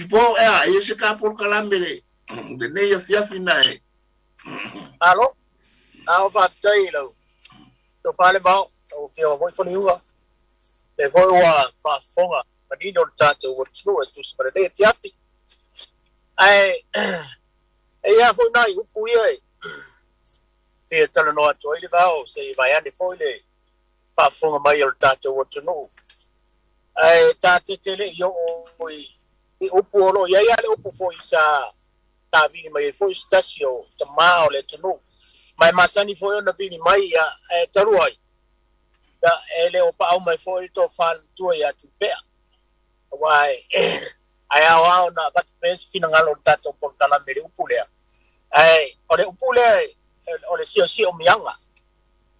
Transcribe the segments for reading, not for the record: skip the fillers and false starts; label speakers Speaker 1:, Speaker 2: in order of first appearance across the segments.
Speaker 1: Lofipo, ea, e se ka polokalame le lenei afiafi na e.
Speaker 2: Malo, a o faafetai i lau tofa le vao, lau Afioga foi Faliuga, lea foi ua faafofoga manino le tatou atunuu e tusa ma lenei afiafi. Ae e i ai foi nai upu ia e fia talanoa atu ai le vao, se i vaeane foi le faafofoga mai o le tatou atunuu. Ae tatou te le i oo i upu o lo o i ai lava le upu foi sa tavili mai ai foi se tasi o tamā o le atunuu. Ma e masani foi ona vili mai ia, ae talu ai, ia, e le o paau mai foi le tofa le matua ia Tupea. Aua ae ao ona avatu pea se finagalo o le tatou polokalame i le upu lea. Ae o le upu lea o le siosiomiaga,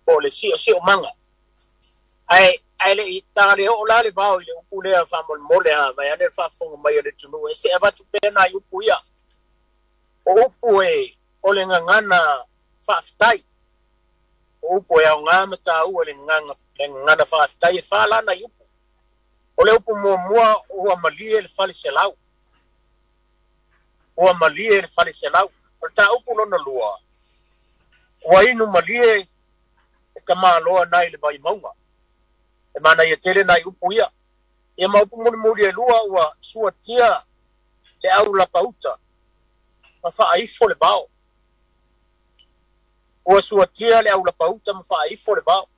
Speaker 2: po o le siosiomaga. Ae le i ta le oo la le vao i le upu lea faamolemole a vaeane le faafofoga mai o le atunuu, e se avatu pea nai upu ia. O upu e o le gagana faafetai. O upu e aoga ma taua le gagana faafetai e fa la nai upu. O le upu muamua ua malie le fale selau. Ua malie le fale selau. O le ta upu lona lua, ua inu malie e tamaloa nai le vaimauga. E manaia tele nai upu ia. Ia ma upu mulimuli e lua ua suatia le au lapauta ma faaifo le vao. Ua suatia le au lapauta ma faaifo le vao.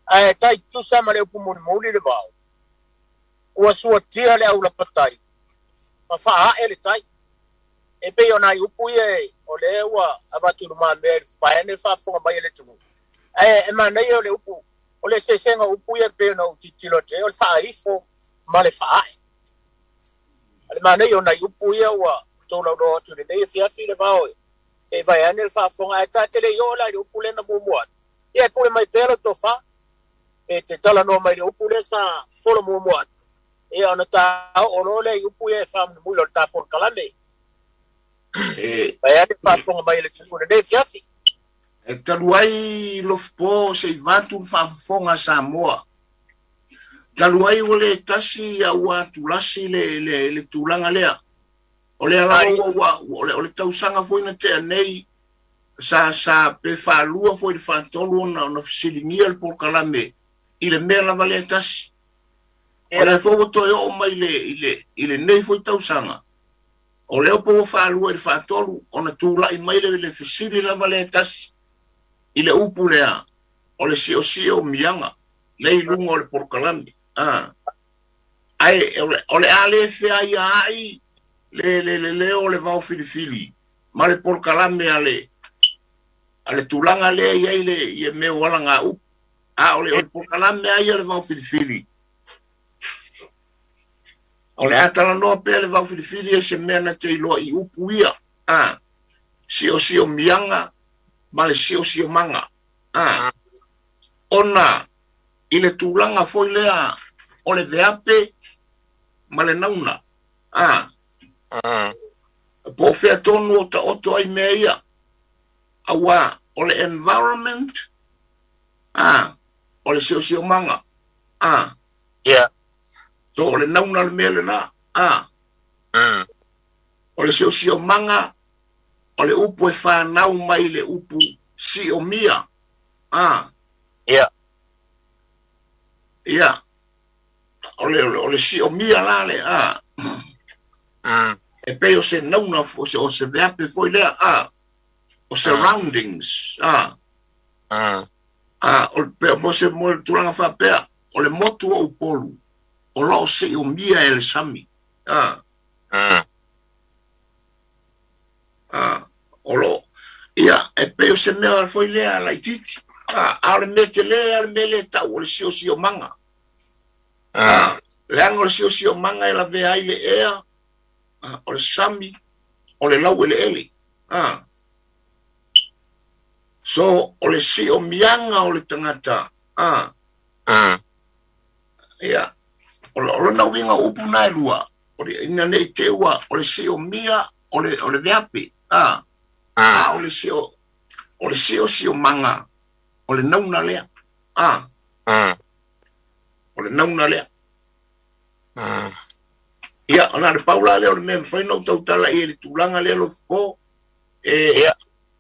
Speaker 2: Ae tai tusa ma le upu mulimuli le vao. Ua suatia le au lapatai ma faae le tai. E pei o nai upu ia o lea ua avatu i lumamea i le vaeane le faafofoga mai a le atunuu. Ae e manaia o le upu, o le eseesega o upu ia e pei ona ou tilotilo atu ai, o le faaifo ma le faae. A le manaia o nai upu ia ua tolaulauina atu i lenei afiafi le vao se i vaeane le faafofoga. Ae ta te le i oo la i le upu lea na muamua atu. Ia e pule mai pea lau tofa, pe te talanoa mai le upu lea sa folo muamua atu. Ia ona ta oo loa lea i upu ia e faamulimuli o le ta polokalame. Vaeane le faafofoga mai le atunuu i lenei afiafi.
Speaker 1: E talu ai Lofipo se i vaeatu le faafofoga a Samoa. Talu ai ua le tasi a ua atulasi le tulaga lea. O lea lava ua o le tausaga foi na tea nei sa pe faalua foi le faatolu ona fesiligia le polokalame i le mea lava lea tasi. O lea foi ua toe oo mai i lenei foi tausaga. O lea po ua faalua i le faatolu ona tulai mai le fesili lava lea tasi i le upu lea o le siosio miaga le i luga o le polokalame. Ae o le a le fea ia ai le leo o le vao filifili ma le polokalame a le tulaga lea i ai le ia mea wala ngā upu. A o le polokalame ai le vao filifili. O le atalanoa pea le vao filifili e se mea na te iloa i upu ia. Siosio miaga ma le siosio manga. Ona i le tulaga foi lea o le veape ma le nauna. Po o fea tonu o taoto ai mea ia. Aua o le environment, o le siosiomaga.
Speaker 2: Yeah.
Speaker 1: So o le nauna le mea lena. O le siosiomaga o le upu e whanau mai le upu siomia.
Speaker 2: Yeah.
Speaker 1: Yeah. O le siomia la le. E pei o se nauna o se veape foi lea. O surroundings. O le pea mo se mo le tulaga faapea o le motu o Upolu o lo o siomia e le sami. O lo ia e pei o se mea foi lea laitiiti. A o le mea tele a le mea le tau o le siosiomaga. Leaga o le siosiomaga e lavea ai le ea, o le sami, o le laueleele. So o le siomiaga o le tagata. Ia o lona uiga o upu na e lua o le ina nei te ua o le siomia o le veape. A o le sio o le siosiomaga o le nauna lea. O le nauna lea. Ia, ona le pau la lea o le mea e mafai ona ou tautala i ai i le tulaga lea Lofipo, e
Speaker 2: Ia.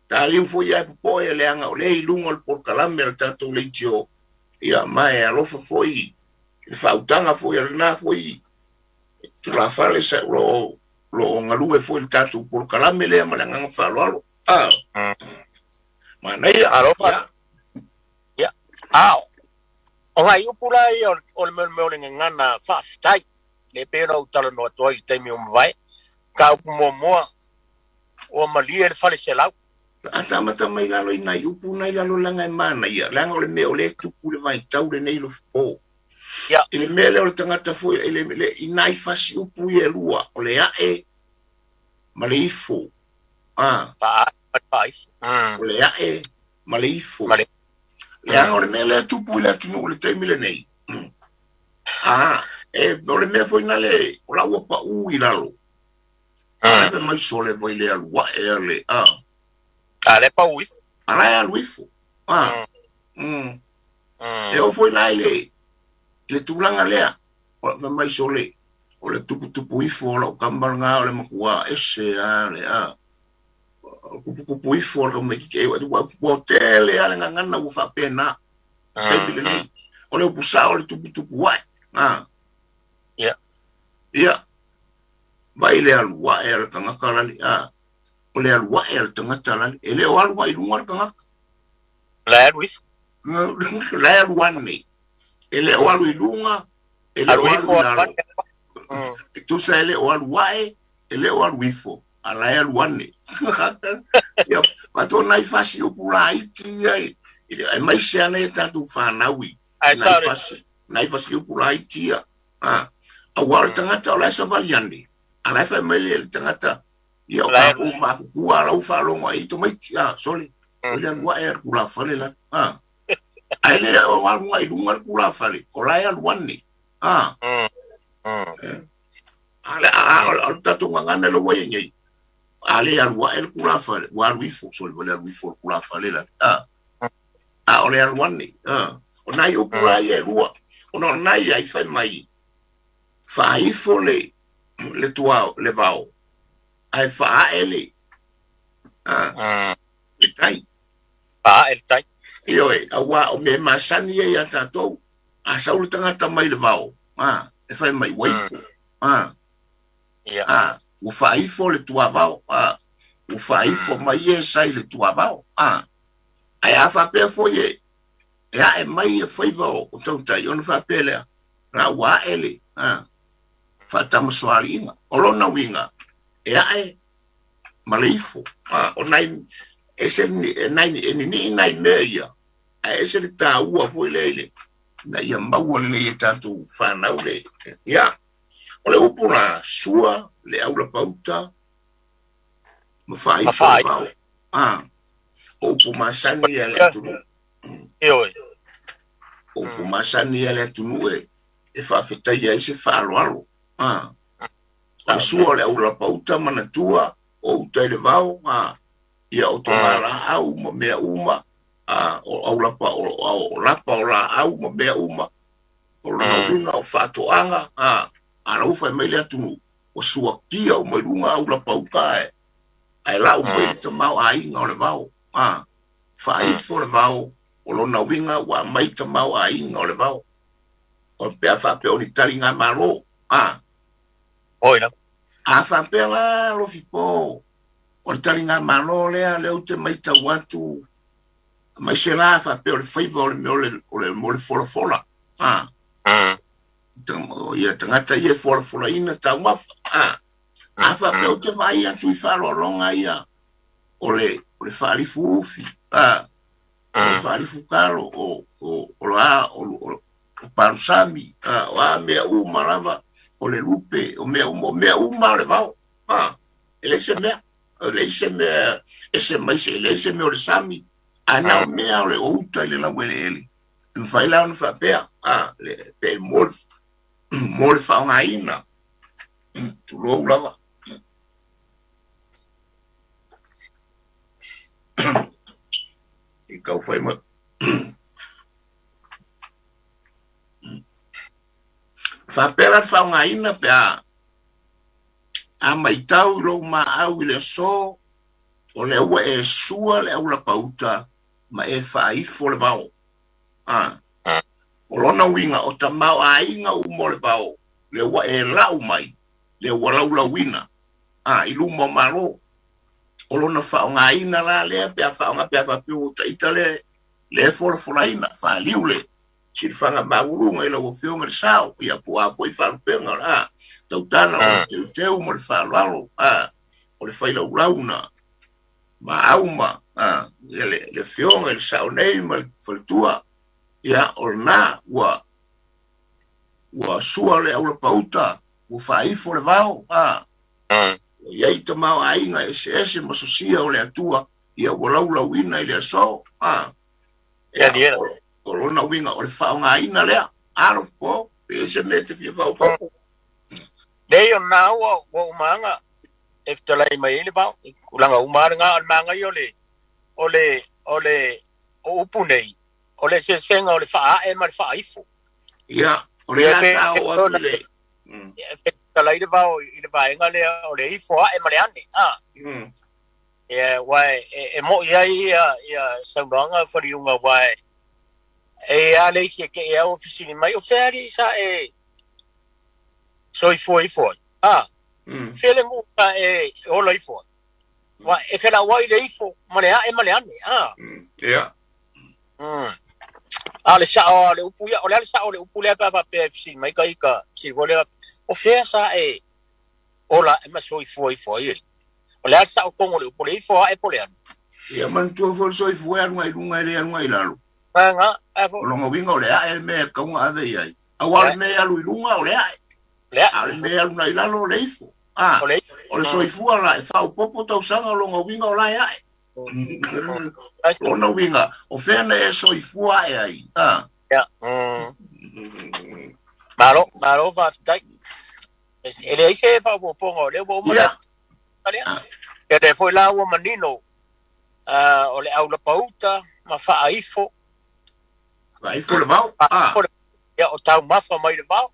Speaker 1: taliu foi ae popoe leaga o lea i luga o le polokalame a le tatou leitio, ia, ma e alofa foi i le faautaga foi a lena foi tulafale sa o lo o galue foi i le tatou polokalame lea ma le agaga faaaloalo. Ah, manaia.
Speaker 2: Alofa.
Speaker 1: Ia.
Speaker 2: Ia. Ao. O nai upu la ia o le mea o le gagana faafetai. Le pei ona ou talanoa atu ai i le taimi ua mavae. Ka upu muamua, ua malie le fale selau.
Speaker 1: A tamata mai lalo i nai upu nai lalo leaga e manaia, leaga o le mea o lea e tupu i le vaitau lenei Lofipo.
Speaker 2: Ia.
Speaker 1: I le mea lea o le tagata foi i le, le, i nai fasi upu ia e lua, o le ae ma le ifo. Ah.
Speaker 2: Faa-ae ma le faaifo.
Speaker 1: O le ae ma le ifo.
Speaker 2: Ma le
Speaker 1: Leaga o le mea lea e tupu i le atunuu i le taimi lenei. Ah, e, o le mea foi nale, o la ua paū i lalo. A fai mai sole vai le alu ae a le, ah.
Speaker 2: A le pau ifo.
Speaker 1: A la e alu ifo. Ah. E oo foi la i le, i le tulaga lea, o fai mai sole, o le tuputupu ifo o lau kama lena o le matua ese a le, a. O kupukupu ifo o le tamaitiiti, e, ua tele lava le gagana ua faapena. Taimi lenei. O le upu sao o le tuputupu ae. Ah.
Speaker 2: Ia.
Speaker 1: Ia. Vai le alu ae a le tagata lale. Ah. O le alu ae a le tagata lale. E le o alu ai i luga le tagata.
Speaker 2: La e alu ifo.
Speaker 1: La e alu ane. E le o alu i luga, e le
Speaker 2: Alu
Speaker 1: o alu
Speaker 2: ifo,
Speaker 1: i lalo.
Speaker 2: alu ane.
Speaker 1: E tusa e le o alu ae, e le o alu ifo. A la e alu ane. Ia, faatoa nai fasi upu laiti ia i, e mai se ana ia tatou whanau i.
Speaker 2: Ai,
Speaker 1: Nai
Speaker 2: sorry.
Speaker 1: fasi, nai fasi upu laiti ia. Ah. Aua o le tagata o la e savali ane. A la e fai mai le tagata, ia o
Speaker 2: La e
Speaker 1: ka o makukua a lau whaalogo ai tamaiti. Ah, sole. O le alu ae a le tulafale la. Ah. Ai le o alu ai lunga le tulafale. O la e alu ane. Ah. A le a o le tatou gagana le ua i nei. A le alu ae le tulafale, ua alu ifo, sole ua le alu ifo le tulafale la. Ah. A o le alu ane. Ah. O nai upu la ia e lua. Ona o nai ai fai mai faaifo le le tua le vao. Ae faae le ah, le tai.
Speaker 2: Faae le tai.
Speaker 1: Ioe, aua o mea masani ia ia tatou. A sau le tagata mai le vao, ah, e fai mai ua ifo. Ah.
Speaker 2: Ia.
Speaker 1: Ah, ua faaifo le tuavao. Ah, ua faaifo mai e sai le tuavao. Ah. Ae a faapea foi e e ae mai e faiva o tautai, ona faapea lea, la ua ae le, ah, faatamasoaliiga. O lona uiga, e ae ma le ifo. Ah, o nai, ese ni, e nai, e ninii nai mea ia, ae ese le tāua foi lea i le, ina ia maua lelei e tatou whanau le. Ia, o le upu la, sua, le aulapauta, ma faaifo
Speaker 2: Ma faaifo.
Speaker 1: le vao. Ah, o upu masani ia le atunuu.
Speaker 2: Ioe.
Speaker 1: O upu masani ia le atunuu e, e faafetaia ai se faaaloalo. Ah, o le sua o le aulapauta manatua, o uta i le vao, ah, ia o toga laau ma mea uma, ah, o aulapa, o lapa o laau ma mea uma, o lona uiga o faatoaga, ah, a lau fai mai le atunuu, ua suakia uma i luga aulapauta ae, ae lau mai le tamaoaiga o le vao. Ah, faaifo le vao, o lona uiga ua aumai tamaoaiga o le vao. O pe a faapea o ni taliga malo. Ah.
Speaker 2: Oi la.
Speaker 1: A faapea la Lofipo, o le taliga malo lea, lea ou te maitau atu, mai se la faapea o le faiva o le mea o le, o le, o le folafola. Ah. Ia tagata ia e folafolaina taumafa. Ah. A faapea ou te vaai atu i faaaloaloga ia, o le, o le faalifuufi, ah, o le faalifukalo, o, o, o, la, o, o, o palusami, ah, o a mea uma lava, o le lupe, o mea uma, o mea uma o le vao. Ah, e leai se mea, e leai se mea, e se mai se, e leai se mea o le sami, a na o mea o le o uta i le laueleele. E mafai la ona faapea, ah, le, pe mo le, mo le faaaogaina. Tulou lava. I kau fai mai. Faapea la le faaaogaina pe a A maitau i lou maau i le aso, o lea ua e sua le aulapauta ma e faaifo le vao. A. O lona uiga o tamaoaiga uma o le vao, lea ua e lau mai, lea ua laulauina, a, i luma o Malo. O lona faaaogaina la lea pe a faaaoga pe a faapea ua ita le le folafolaina faaliu le silafaga maualuga i lau Afioga i le Sao, ia po o a foi faalupega o le a tautala o le teuteu ma le faaaloalo, a, o le failaulau na maau ma a, ia le Afioga i le Sao nei ma le faletua, ia o lena ua sua le aulapauta, ua faaifo le vao, a, ua i ai tamaoaiga eseese ma sosia o le Atua, ia ua laulauina i le aso, a, ia, o lona uiga o le faaaogaina lea, alo po, pe se mea te fia faaopoopo.
Speaker 2: Nei o na ua umaga e fetalai mai ai le vao, tulaga uma lava lena, o le magaia o le o upu nei, o le eseesega o le faaae ma le faaifo.
Speaker 1: Ia, o le la ta oo atu i le
Speaker 2: E fetalai le vao i le vaega lea o le ifo ae ma le ane. A. Ia, ua e moi ai ia saunoaga Faliuga, ua e a le isi e ke e au fesili mai, o fea ali sa e soifua ifo ai. A, fea le nuu sa e ola ifo ai. Ua e felauai le ifo ma le ae ma le ane. A.
Speaker 1: Ia.
Speaker 2: A le sao le upu ia, o le a le sao le upu lea pe a faapea e fesili mai ka ika, fesili foi lea, o fea sa e ola e ma soifua ifo ai e. O le a le sao tonu o le upu, le ifo ae po le ane.
Speaker 1: Ia manatua foi le soifua e aluga i luga e le aluga i lalo.
Speaker 2: Nga, a fo.
Speaker 1: O lona uiga o le ae le mea e tau ona ave i ai. Aua o le mea e alu i luga o le ae.
Speaker 2: Le ae.
Speaker 1: A o le mea e alu i lalo o le ifo. A,
Speaker 2: O le
Speaker 1: o le soifua la e faaopoopo tausaga o lona uiga o la e ae. Lona uiga, o fea na e soifua ae ai. A.
Speaker 2: Ia. Malo, malo faafetai. E leai se faaopoopoga o lea ua uma lea. Ia lea foi la ua manino o le aulapauta ma faaifo.
Speaker 1: Faaifo le vao. A.
Speaker 2: Ia o taumafa mai le vao.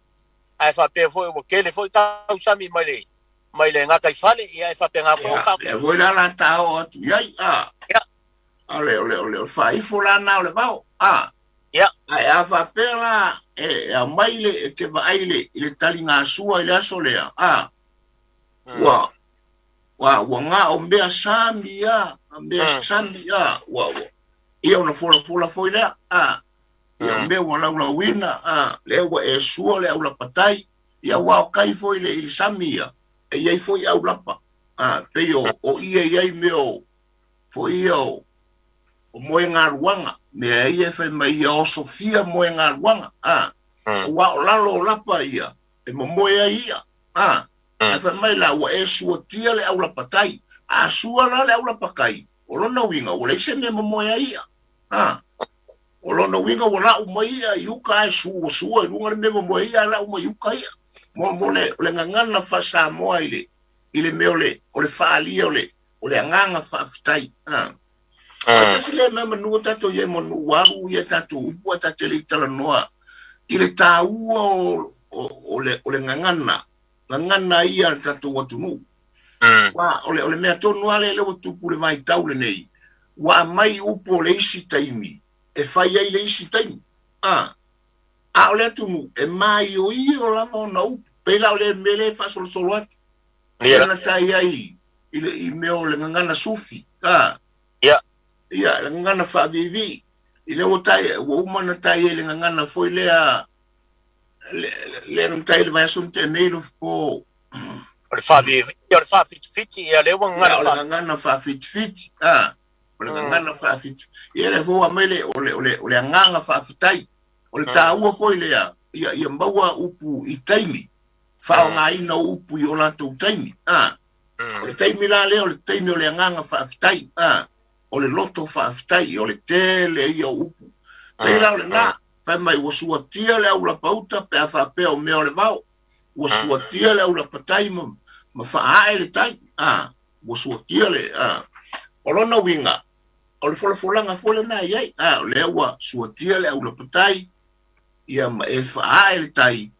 Speaker 2: Ae faapea foi ua tele foi tausami mai le gataifale, ia e faapena foi o
Speaker 1: Ia, lea foi la la ta oo atu i ai. A.
Speaker 2: Ia.
Speaker 1: O le faaifo la na o le vao. A.
Speaker 2: Ia.
Speaker 1: Ae a faapea la e aumai le e te vaai le i le taligasua i le aso lea. A. Ua gao mea sami a, mea sami a, ua ia ona folafola foi lea. A. Ia mea ua laulauina, a, lea ua e sua le aulapatai, ia ua o kai foi le i le sami ia, e i ai foi aulapa. A, pei o ia i ai mea o foi ia o moe galuaga, mea ia e fai mai ia osofia moe galuaga. A, ua o lalo o lapa ia, e momoe ai ia. A, ae fai mai la ua e suatia le aulapatai. A sua la le aulapatai, o lona uiga ua leai se mea momoe ai ia. A, o lona uiga ua lau mai ia i uka ae sua sua i luga le mea momoe ia lau mai uka ia. Mo le gagana faa-Samoa i le mea o le faalia o le agaga faafetai. A. Tasi lea mea manua tatou i ai manu alu ia tatou upu a tatou le talanoa i le taua o le gagana ia le tatou atunuu. Ua o le mea tonu lava lea ua tupu le vaitau lenei. Ua aumai upu o le isi taimi e fai ai le isi taimi. A, a o le atunuu e maioio lava ona upu. Pei la o le mea lea e faasolosolo atu.
Speaker 2: Ia.
Speaker 1: Na tai ai i le i mea o le gagana sufi. A.
Speaker 2: Ia.
Speaker 1: Ia, le gagana faaviivii. I le ua tai, ua uma na tai ai le gagana foi lea le na tai le vaiaso na tea nei lo po.
Speaker 2: O le faaviivii, o le faafitifiti, ia lea ua
Speaker 1: Ia, o le
Speaker 2: gagana
Speaker 1: gagana faafitifiti. A, o le gagana faafiti. Ia le fua mai le o le agaga faafetai. O le taua foi lea, ia maua upu i taimi. Faaaogaina o upu i o latou taimi. A, o le taimi la lea o le taimi o le agaga faafetai. A, o le loto faafetai, o le tele ia o upu. Pei la o lena, fai mai ua suatia le aulapauta pe a faapea o mea o le vao. Ua suatia le aulapatai ma faaae le tai. A, ua suatia le... A. O lona uiga, o le folafolaga foi lena i ai. A, o lea ua suatia le aulapatai, ia ma e faaae le tai.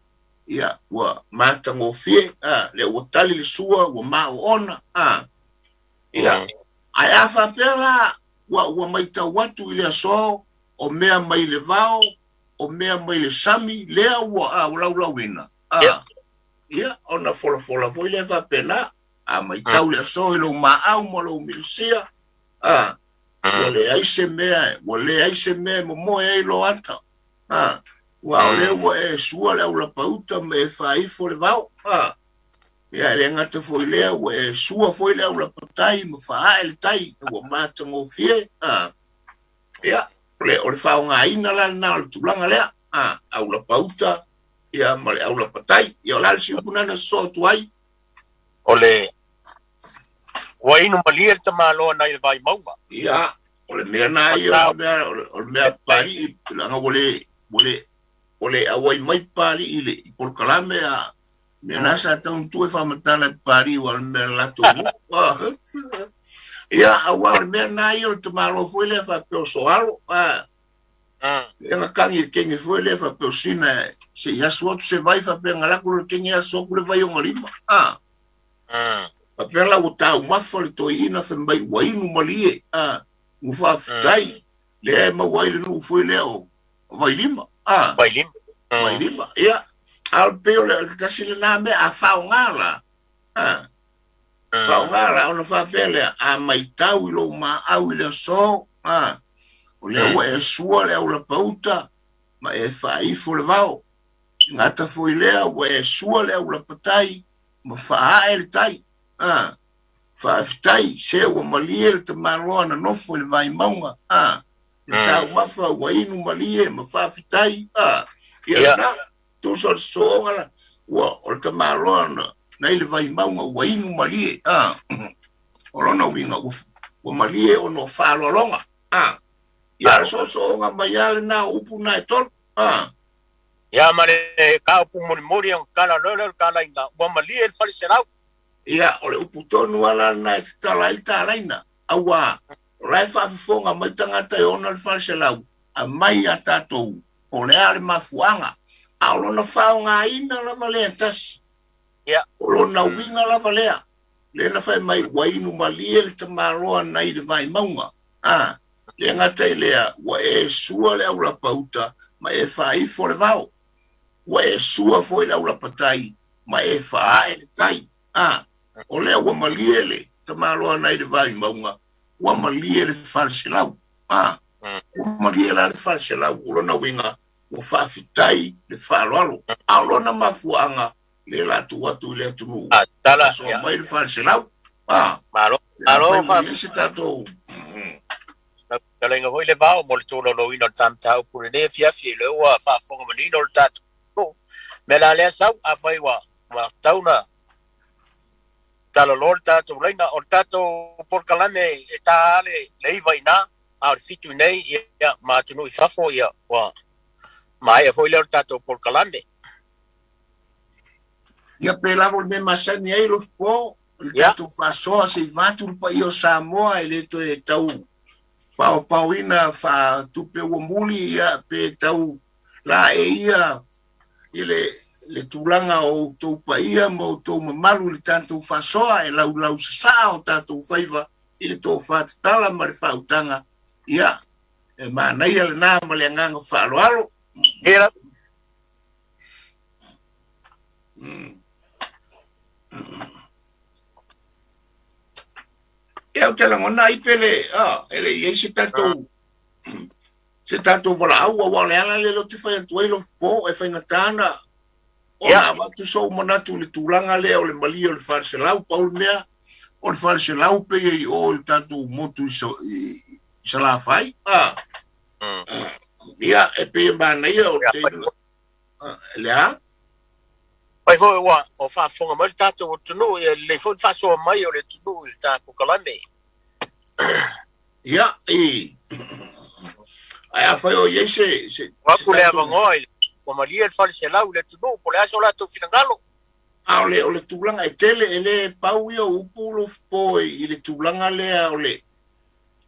Speaker 1: Ia ua matagofie lea ua tali le sua ua maoona ia ae a faapea la ua maitau atu i le aso o mea mai le vao o mea mai le sami lea ua laulauina ia ona folafola foi lea faapena a maitau le aso i lou maau ma lou milisia ua leai se mea ua leai se mea momoe ai lo ata ua o lea ua e sua le aulapauta ma e faaifo le vao ia e le gata foi lea ua e sua foi le aulapatai ma faaae le tai ua matagofie ia o le faaaogaina la lena o le tulaga lea aulapauta ia ma le aulapatai ia o la le siupu nana soso atu ai
Speaker 2: o le ua inu malie le tamaloa nai le Vaimauga.
Speaker 1: Ia o le mea na ia o le mea pali laga ua le auai mai pali i le polokalame a mea na sa tauntu e faamatala pali ua le mea latou ia aua o le mea na ia o le tamaloa foi lea faapea o soalo ia na kagi le kenge foi lea faapea o sina se i asu atu se vai faapea ngalaku le kenge asu atu le vai o ngalima faapea la ua taumafa le toeina fai mai ua inu malie ua faafetai lea e maua ai le nuu foi lea o Vailima Vailima ia a o le pei o le tasi lena mea a faaaoga la faaaoga la ona faapea lea a maitau i lou maau i le aso o lea ua e sua le aulapauta ma e faaifo le vao gata foi lea ua e sua le aulapatai ma faaae le tai faafetai se ua malie le tamaloa na nofo i le Vaimauga le taumafa ua inu malie ma faafetai ia na tusa o le sosoga la ua o le tamaloa na i le Vaimauga ua inu malie o lona uiga ua malie ona o faaaloaloga ia le sosoga mai a lena o upu na e tolu
Speaker 2: ia ma le kaupu mulimuli o kala lole o le kalaiga ua malie le faleselau.
Speaker 1: Ia o le upu tonu ala lena e tatala ai le talaina auā o la e faafofoga mai tagata e ona le faleselau aumai ia tatou po o le a le mafuaaga a o lona faaaogaina lava lea tasi
Speaker 2: ia
Speaker 1: o lona uiga lava lea lea na fai mai ua inu malie le tamaloa nai le Vaimauga le gata i lea ua e sua le aulapauta ma e faaifo le vao ua e sua foi le aulapatai ma e faaae le tai o lea ua malie le tamaloa nai le Vaimauga ua malie le faleselau ua malie la le faleselau o lona uiga ua faafetai le faaaloalo a o lona mafuaaga le la tuu atu i le atunuu
Speaker 2: tala
Speaker 1: so mai le faleselau
Speaker 2: malo
Speaker 1: malo se tatou
Speaker 2: talaiga foi le vao mo le tolaulauina o le tamataupu lenei afiafi i le ua faafofoga manino le tatou mea la lea sau afai ua tauna talaloa le tatou laina o le tatou polokalame e tā le 9 ina a o le 7 nei ia ma atunuu i fafo ia ua maea foi lea o le tatou polokalame.
Speaker 1: Ia pe lava o le mea masani ai lo po le tatou faasoa se i vatu le paia o Samoa e le toe tau paopaoina faatupe ua muli ia pe tau la e ia i le tulaga o outou paia ma outou mamalu i le tatou faasoa e laulau sasaa o tatou faiva i le tofa tatala ma le faautaga ia e manaia lena ma le agaga faaaloalo.
Speaker 2: Ia
Speaker 1: Ia ou te lagona ai pele e le i ai se tatou valaau aua o le ala lea ou te fai atu ai lo po e faigata na ona avatu sou manatu i le tulaga lea o le malie o le faleselau pau le mea o le faleselau pei ai o i le tatou motu i Salafai ia e pei e manaia o te le a
Speaker 2: Pai foi ua o faafofoga mai le tatou atunuu ia lelei foi le faasoa mai o le atunuu i le tatou kalame.
Speaker 1: Ia i ae afai o i ai se
Speaker 2: atu le avanoa i ua malie le faleselau i le atunuu po o le a so latou finagalo.
Speaker 1: A o le tulaga e tele e le pau ia o upu lo po i le tulaga lea o le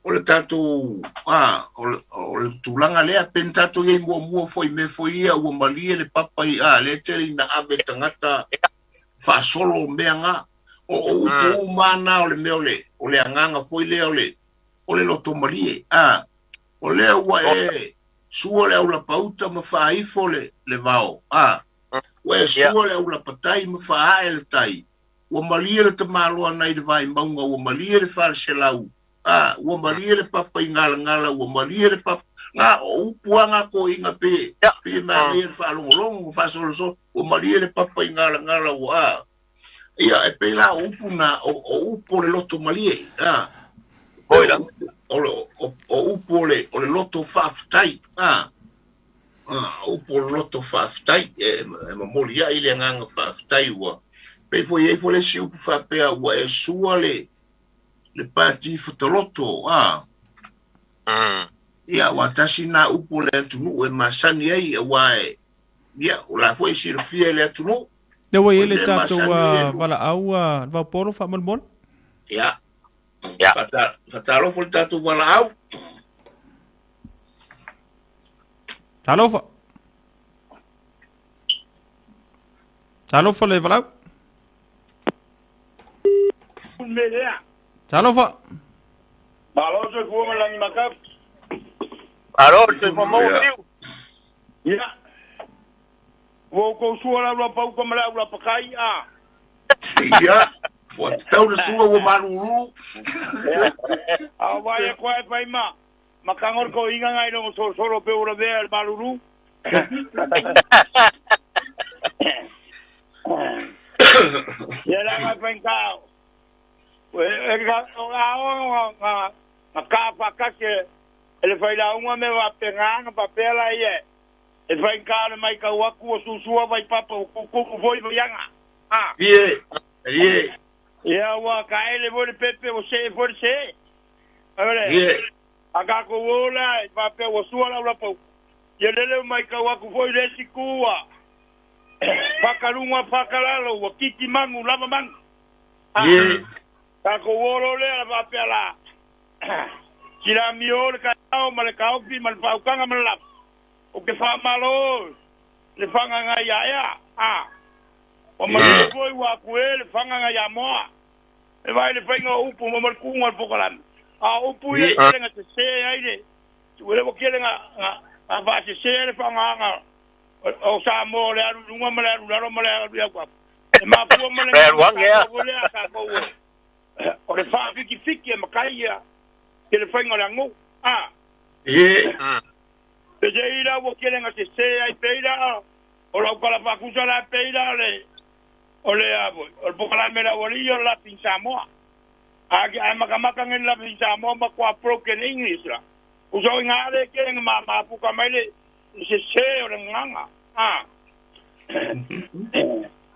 Speaker 1: o le tatou o le tulaga lea pe na tatou i ai muamua foi mea foi ia ua malie le papa i le tele ina ave tagata faasolo mea ga o upu uma na o le mea o le agaga foi lea o le loto malie o lea ua e sua le aulapauta ma faaifo le vao ua e sua le aulapatai ma faaae le tai ua malie le tamaloa nai le vaimauga ua malie le faleselau ua malie le papa i galagala ua malie le papa ngā o upu anga ko inga pe pe malie le faalogologo faasolosolo ua malie le papa i galagala ua ia e pe la o upu na o upu o le loto malie o upu o le loto faafetai upu o le loto faafetai e momoli ai le agaga faafetai ua pe foi ai foi le isi upu faapea ua e sua le pati fataloto ia ua tasi na upu le atunuu e masani ai ua e ia o la foi silafia le atunuu
Speaker 3: le ua i le tatou valaau vaupolo faamolemole
Speaker 1: ia faatalofa le tatou valaau
Speaker 3: talofa talofa le valaau talofa
Speaker 4: malo se fua malangi makap
Speaker 2: alo se fua mau fiu
Speaker 4: ia wo ko sua la la pau ko mala la pakai a
Speaker 1: ia ua tatau le sua ua malulu
Speaker 4: a vai ko e pai ma makangor ko inga ngai no solo pe ura ve al malulu ia la ngai pai ka e ka o nga ka pa ka ke ele fai la unga me wa penga nga papela ia e fai ka le mai ka waku o susua vai papa o kuku foi vai anga
Speaker 1: ie ie
Speaker 4: ia ua ka ele foi pepe o se foi se ole
Speaker 1: ie
Speaker 4: aka ko ola e pape o sua la pau ia lele mai ka waku foi le sikua pakalunga pakalalo wa kiki mangu lava mangu
Speaker 1: ie
Speaker 4: ka ko olo le la pape la sila mio le ka o ma le ka opi ma le paukanga ma le la o ke fa malo le fanga ngai ia o ma le foi wa ku le fanga ngai ia moa e vai le fainga upu ma le kunga le pokalame a upu ia le nga se ai le ua le kele nga nga va se se le fanga nga o sa mo le alu lunga ma le alu lalo ma le alu ia kwa e ma fua ma le nga ka ko o le fa fiki fiki e makai ia ke le fainga le ango
Speaker 1: ie
Speaker 4: pe se ira ua kele nga se se ai peira o lau kala fakusa la peira le o le o le pokalame la wali o la Samoa a makamaka ngen la Samoa ma kwa broken English la uso inga le ke ma ma puka mai le se se o le nganga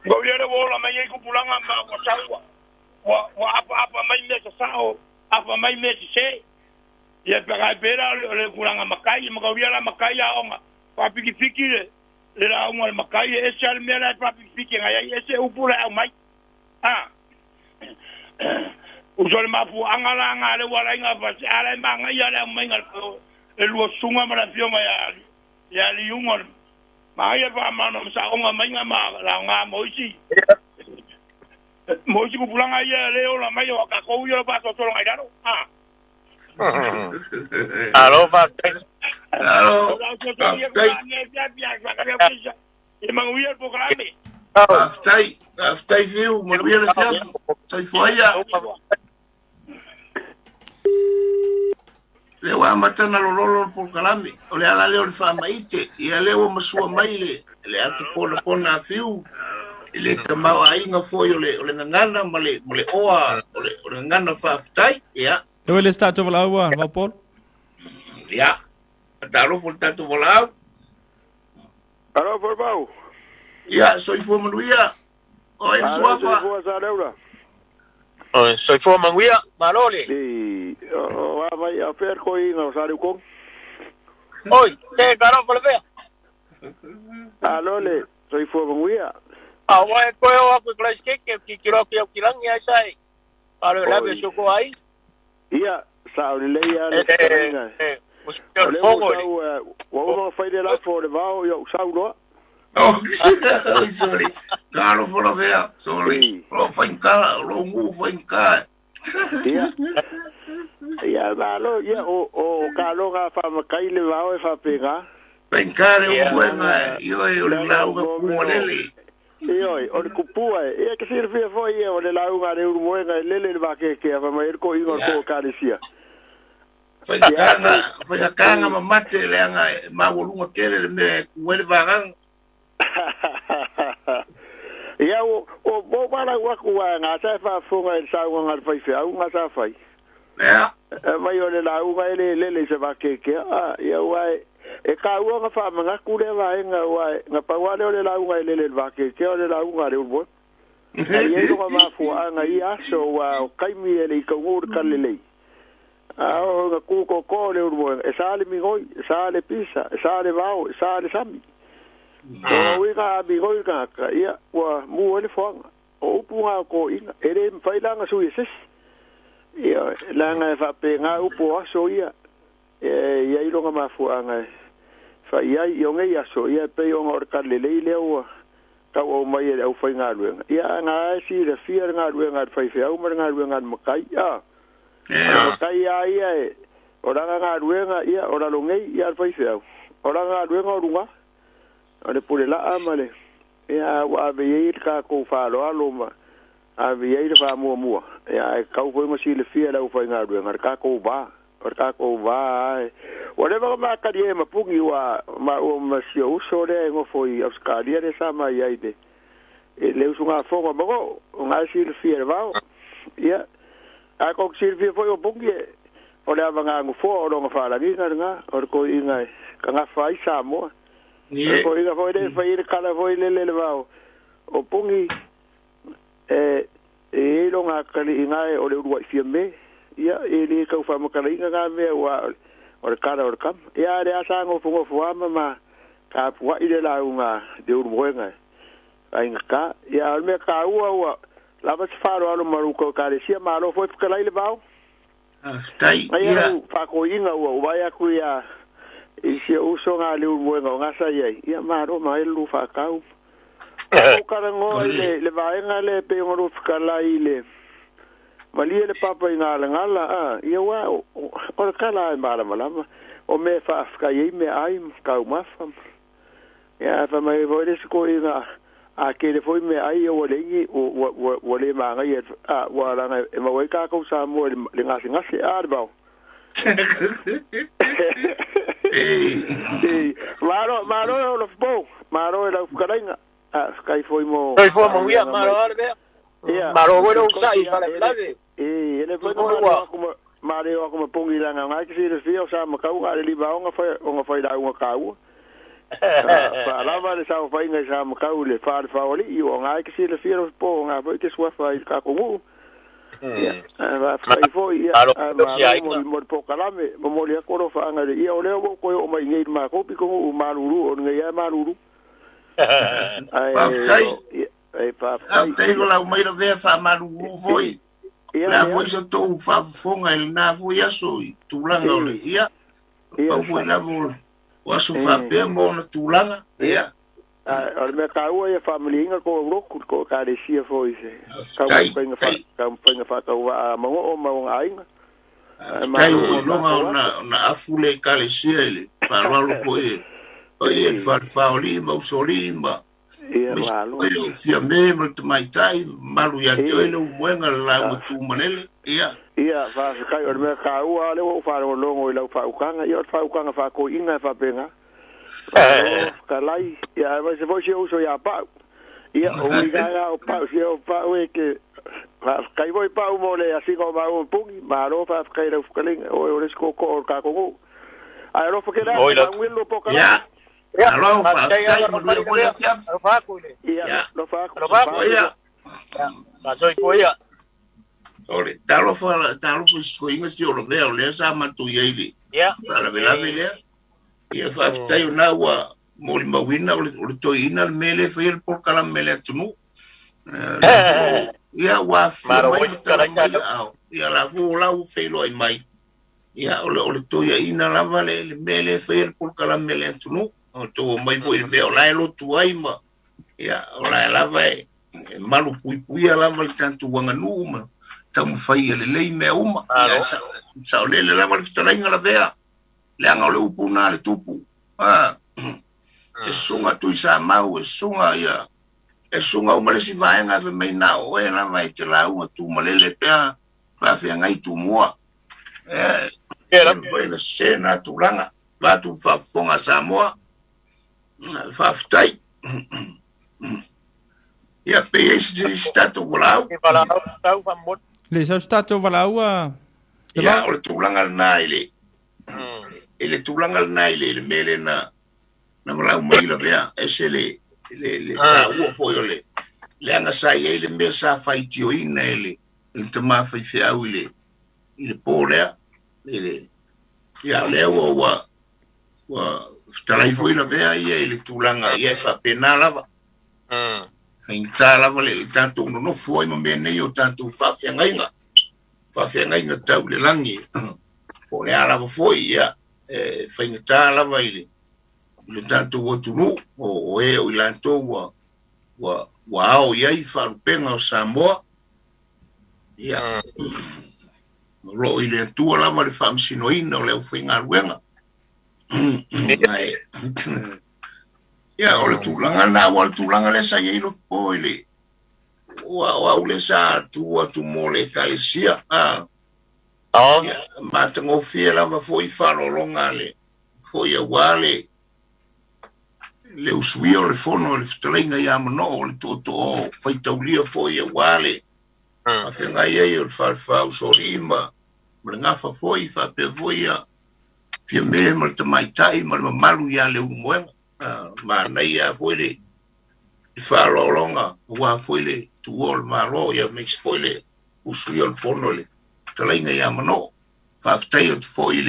Speaker 4: go le wola mai ku pulanga ma wa saua wa apa apa mai me sa sao apa mai me se ia pega pera le kulanga makai ma go la makai a onga pa piki piki le la unga le makai e se al mela pa piki piki ngai e se upula au mai uso le mapu anga la anga le wala inga pa se ala manga ia le mai ngal e lua sunga ma la fionga ya li unga ma ia pa ma no sa onga mai nga ma la nga moisi moisi ku pulanga ia le ola mai o ka ko ia pa so so ngai daro
Speaker 2: alo fa
Speaker 1: alo Aftai, aftai viu, manuia le fiafu, saifoia. Le ua matana lololo le polokalame, o le ala lea o le faamaite, ia lea ua masua mai le atu ponapona a fiu, i le tamauaiga foi o le gagana ma le oa, o le gagana faafetai, ia.
Speaker 3: E ua le se tatou valaau Vaupolo?
Speaker 1: Ia, faatalofa le tatou valaau.
Speaker 4: Alo, Forbau.
Speaker 1: Ia, soifua manuia. O e suafa.
Speaker 4: Soifua sa leura.
Speaker 2: O soifua manuia, malole.
Speaker 4: I o a vai a fer ko inga o sa leu kong.
Speaker 2: Oi, te karo pole pea.
Speaker 4: Alole, soifua manuia.
Speaker 2: A wai koe o aku Christ ke ki ki ro ki o kirangi ai sai. Alo la be soko ai.
Speaker 4: Ia,
Speaker 5: Sa o le lei a le fetalaiga. O lea ua sau, ua uma ona fai le lafo o le vao, ia ou sau loa.
Speaker 1: Oh, sorry. Talofa lavea, sorry. O loo faigata, o lou nuu faigata.
Speaker 5: Ia. Ia, malo, ia, o kaloga faamakai le vao e faapena.
Speaker 1: Faigata le upu e, ioe, o le lauga pumalele.
Speaker 5: Ioe, o le kupua e. Ia, ke silafia foi ia, o le lauga a le ulumoega e lele le vakekea, fa mai ai le koiga o le ko ekalesia.
Speaker 1: Faigataga, faigataga mamate leaga e maualuga tele le mea e tu ai le vagaga.
Speaker 5: Ia, ua ou valaau atu aua gasa e faafofoga i le saunoaga a le faifeau gasa fai.
Speaker 1: Ia.
Speaker 5: Mai o le lauga e le lele i se vakekea. Ia, aua e taua ona faamanatu lea vaega, aua na pau lava lea o le lauga e lele i le vakekea o le lauga a le ulumoega. Ae i ai lona mafuaaga i ia aso, aua o taimi e le i taunuu le talalelei. A oo ina tu totoa le ulumoega, e sa le migoi, e sa le pisa, e sa le vao, e sa le sami. O uiga a migoi le tagata, ia, ua mu ai le foaga. O upu na o toeaiina, e le mafai la ona sui e se isi. Ia, leaga e faapena upu o aso ia, e i ai lona mafuaaga e fai ai. I o nei aso, ia, e pei ona o le talalelei lea ua tauau mai e le aufaigaluega. Ia, a na e silafia le galuega a le faifeau ma le galuega a le matai, a. O le matai lava ia e, o lana galuega, ia, o lalo nei, ia, a le faifeau, o lana galuega o luga, o le pule laa ma le, ia, a ua ave i ai le tatou faaaloalo ma ave i ai le faamuamua, ia, ae tatau foi ona silafia e le aufaigaluega le tatou va, o le tatou va lava e, ua leva ona matali ai ma puni ua maua ma si ou uso lea e nofo i Ausetalia lea sa mai ai i le usugafono a Manoo, o na e silafia e le vao, ia, ae tou te silafia foi o puni e, o le avaga nofoa o lona faalagiga lena, o le toeaina e tagafa ai Samoa. O le toeaina foi lea e fai ai le tala foi lele le vao o puni e i ai lona atalii o le uluai Fiame. Ia, e le tau faamatalaina na mea aua o le tala o le tama. Ia, a o lea sa nofonofo lava ma tapuai le lauga le ulumoega e faigata. Ia, a o le mea taua ua lava se faaaloalo ma lou ekalesia, malo foi fetalai le vao.
Speaker 1: Faafetai.
Speaker 5: Nai au faatoiga ua ou vaai atu ia i si ou uso na le ulumoega o gasa i ai, ia malo mai le lu faatau. Ou talanoa i le vaega lea e pei ona lua fetalai i le malie le papa i galagala, a, ia aua o le tala lava e malamalama, o mea e faafetai ai meaai ma taumafa. Ia, ae fai mai foi le isi toeaina, a tele foi meaai ia ua leai ni, ua le manaia, a, ua leaga e maua ai tatou Samoa i le gasegase, a le vao. Malo, malo e Olof Po, malo e lau fetalaiga, a, faafetai foi mo
Speaker 2: Soifua manuia, malo lava le mea.
Speaker 5: Ia,
Speaker 2: Malo foi lou sa'i i faalavelave.
Speaker 5: E le mafai ona maleo atu ma, maleo atu ma pogi leaga o na e te silafia o sa matau na o le lima ona fai, ona fai lauga taua. Faalava le saofaiga i sa matau i le fa le faoalii, o na e te silafia lo po, o na foi te suafa i le tatou nuu. Ia, faafetai foi, ia,
Speaker 2: Malo
Speaker 5: ae
Speaker 2: foi si
Speaker 5: malo
Speaker 2: aiga.
Speaker 5: mo le polokalame, momoli atu alofaaga i le, ia o lea ua ou toe oo mai i nei i le matou pitonuu malulu, o lenei lava e malulu. Ae,
Speaker 1: Faafetai.
Speaker 5: ia, e faafetai.
Speaker 1: Faafetai o lau mai lavea faamalulu foi.
Speaker 5: Ia,
Speaker 1: Le a
Speaker 5: leai.
Speaker 1: foi sa tou faafofoga i lena foi aso i tulaga o le ia.
Speaker 5: Ia,
Speaker 1: Pau foi lava o o aso
Speaker 5: e,
Speaker 1: faapea ma ona tulaga. Ia.
Speaker 5: A o le mea taua ia faamalieina tou aulotu i le tou ekalesia foi i se
Speaker 1: Faafetai.
Speaker 5: taumafaiga fa
Speaker 1: Faafetai.
Speaker 5: taumafaiga faatauvaa a Manoo ma ona aiga. Ae
Speaker 1: Faafetai
Speaker 5: malo
Speaker 1: ua
Speaker 5: mo le
Speaker 1: iloga
Speaker 5: tatou
Speaker 1: ona
Speaker 5: aso.
Speaker 1: ona afu le ekalesia i le faaaloalo foi e paia i le falefaolii ma usoalii ma
Speaker 5: Ia,
Speaker 1: ma isi
Speaker 5: malo.
Speaker 1: foi o Fiame ma le tamaitai malu ia te oe le ulumoega le lauga
Speaker 5: A
Speaker 1: tumalele. Ia.
Speaker 5: Ia, faafetai, o le mea taua lava lea ua ou faalogologo i lau faautaga, ia o le faautaga faatoeaina e faapena. Malo, fetalai, ia aemaise foi si ou uso ia Pau. Ia, o uiga lava o Pau, si o Pau e ke faafetai foi Pau mo le asiga o maua ma Puni, malo faafetai i lau fetalaiga, o oe o le isi tootoo o le tatou nuu. Ae alofa tele
Speaker 2: Oi
Speaker 5: atu,
Speaker 2: la.
Speaker 5: manuia le lua polokalame.
Speaker 1: Ia.
Speaker 2: Ia,
Speaker 1: Malo,
Speaker 2: faafetai
Speaker 1: faafetai
Speaker 2: lava
Speaker 1: manuia
Speaker 2: alofa
Speaker 1: foi le
Speaker 2: lavea.
Speaker 1: afiafi.
Speaker 2: Alofa atu i le.
Speaker 5: Ia,
Speaker 1: Ia.
Speaker 5: alofa atu,
Speaker 2: Alofa atu.
Speaker 5: malo.
Speaker 1: Ia.
Speaker 2: Ia, faasoifua ia.
Speaker 1: O le talofa talofa i si toeaina si o lavea o lea sa matou i ai i le
Speaker 2: Ia.
Speaker 1: faalavelave
Speaker 2: E.
Speaker 1: lea. Ia faafetai ona ua molimauina o le toeaina le mea lea e faia le polokalame i le atunuu. Lea foi ia ua afifio
Speaker 2: Malo
Speaker 1: mai
Speaker 2: foi
Speaker 1: ma tala
Speaker 2: fetalai
Speaker 1: mai
Speaker 2: sa
Speaker 1: aao. Ia la foi o la ua feiloai mai. Ia, o le toiaina lava le mea lea e faia le polokalame a le atunuu. O tou omai foi i le mea o la e lotu ai ma, ia, o la e lava e malu puipuia lava le tatou aganuu ma taumafai ia lelei mea uma. Ia, saolele lava le fetalaiga lavea, leaga o le upu na le tupu. E susuga Tuisamau, e susuga ia, e susuga uma le isi vaega e fai mai na o oe lava e te lauga tumalele pea faafeagai Tumua. E foi na sena tulaga vatu faafofoga Samoa. Faafetai. Ia, pe i ai se tatou valaau.
Speaker 3: Le sau se tatou valaau a.
Speaker 1: Ia, o le tulaga lena i le tulaga lena i le mea lea na valaau mai lavea, ese le taua foi o le leaga sa i ai le mea sa faitioina e le tama faifeau i le po lea. Ia, lea ua fetalai foi lavea ia i le tulaga, ia e faapena lava. Faigata lava le tatou nonofo ai ma mea nei o tatou faafeagaiga. Faafeagaiga tau le lagi. Po o le a lava foi, ia, e faigata lava i le tatou atunuu, o e o i latou ua ao i ai faalupega o Samoa. Ia, o loo i le Atua lava le faamasinoina o le aufaigaluega. Ia, o le tulaga na, ua le tulaga lea sa i ai Lofopo i le ua au le sa tu atu mo le ekalesia. Ia, matagofie lava foi faalologa le foi aua le usuia o le fono o le fetalaiga ia Manoo o le tootoo faitaulia foi aua le afeagai ai o le falefau solii ma le gafa foi faapea foi ia Fiame ma le tamaitai ma le mamalu ia le Ulumoega. Manaia foi le faalologa aua foi le tuua o le Malo, ia aemaise foi le usuia o le fono le fetalaiga ia Manoo. Faafetai atu foi i